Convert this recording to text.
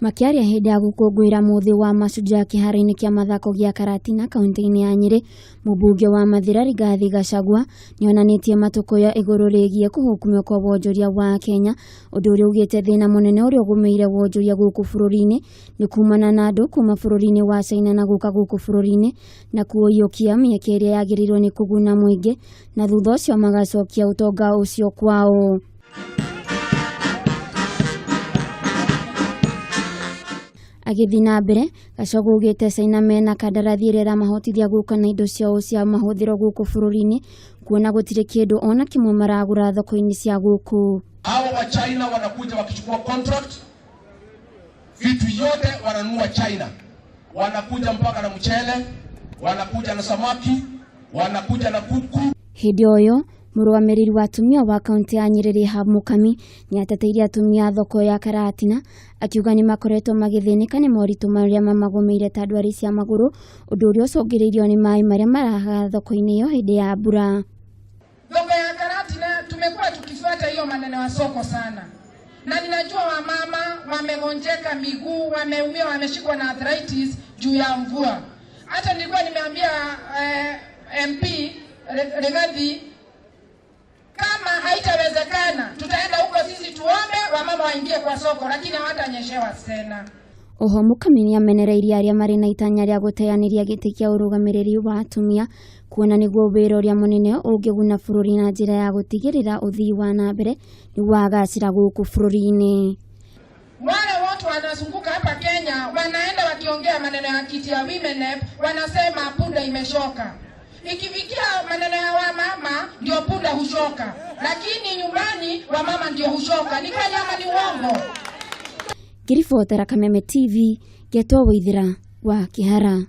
Makĩaria hĩndĩ ya gũkũngũĩra mũthĩ wa mashujaa kĩharo-inĩ kĩa mathako gĩa Karatina kaunti-inĩ ya Nyĩrĩ, mũmbunge wa Mathĩra Rigathi Gachagua nĩonanĩtie matũkũya igũrũ rĩgiĩ kũhukumio kwa wonjoria wa Kenya, ũndũ ũrĩa ugĩte thĩna mũnene ũrĩa ũgũmĩire wonjoria gũkũ bũrũri-inĩ nĩ kumana na andũ kuma bũrũri-inĩ wa China na gũka gũkũ bũrũri-inĩ na kũiyũkia mĩeke ĩrĩa yagĩrĩirwo nĩ kũguna mũingĩ na thutha ũcio magacokia ũtonga ũcio kwao. Agĩthiĩ na mbere, Gachagua augĩte China mena kandarathi ĩrĩa ĩramahotithia gũka na indo ciao cia mahũthĩro gũkũ bũrũri-inĩ kuona gũtirĩ kĩndũ ona kĩmwe maragũra thoko-inĩ cia gũkũ. Hawa wa China wanakuja wakichukua contract, vitu yote wananunua China, wanakuja mpaka na mchele, wanakuja na samaki, wanakuja na kuku. Hĩndĩ o ĩyo, mũrũgamĩrĩri wa atumia wa kaunti ya Nyĩrĩ Rehab Mukami nĩateteire atumia a thoko ya Karatina akiuga nĩmakoretwo magĩthĩnĩka nĩ moritũ marĩa mamagũmĩire ta ndwari cia magũrũ ũndũ ũrĩa ũcũngĩrĩirio nĩ maĩ marĩa marahaga thoko-inĩ ĩyo hĩndĩ ya mbura. Thoko ya Karatina tumekuwa tukifuata hiyo maneno ya soko sana, na ninajua wamama wamegonjeka miguu, wameumia, wameshikwa na arthritis juu ya mvua. Hata nilikuwa nimeambia MP Rigathi kama haitawezekana tutaenda huko sisi tuombe wamama waingie kwa soko, lakini hawatanyeshewa tena. Oho Mukami nĩamenereirie arĩa marĩ na itanya rĩa gũteanĩria gĩtĩ kĩa ũrũgamĩrĩri wa atumia kuona nĩguo wĩra ũrĩa mũnene ũngĩguna bũrũri na njĩra ya gũtigĩrĩra ũthii wa na mbere nĩwagacĩra gũkũ bũrũri-inĩ. Wale watu wanazunguka hapa Kenya wanaenda wakiongea maneno ya kiti ya women rep, wanasema punda imeshoka. Ikifikia maneno ya wamama ndio punda hushoka, lakini nyumbani wamama ndio hushoka. Ni kweli ama ni uongo? Ngĩribotera Kameme TV, ngetwo Waithĩra wa Kĩhara.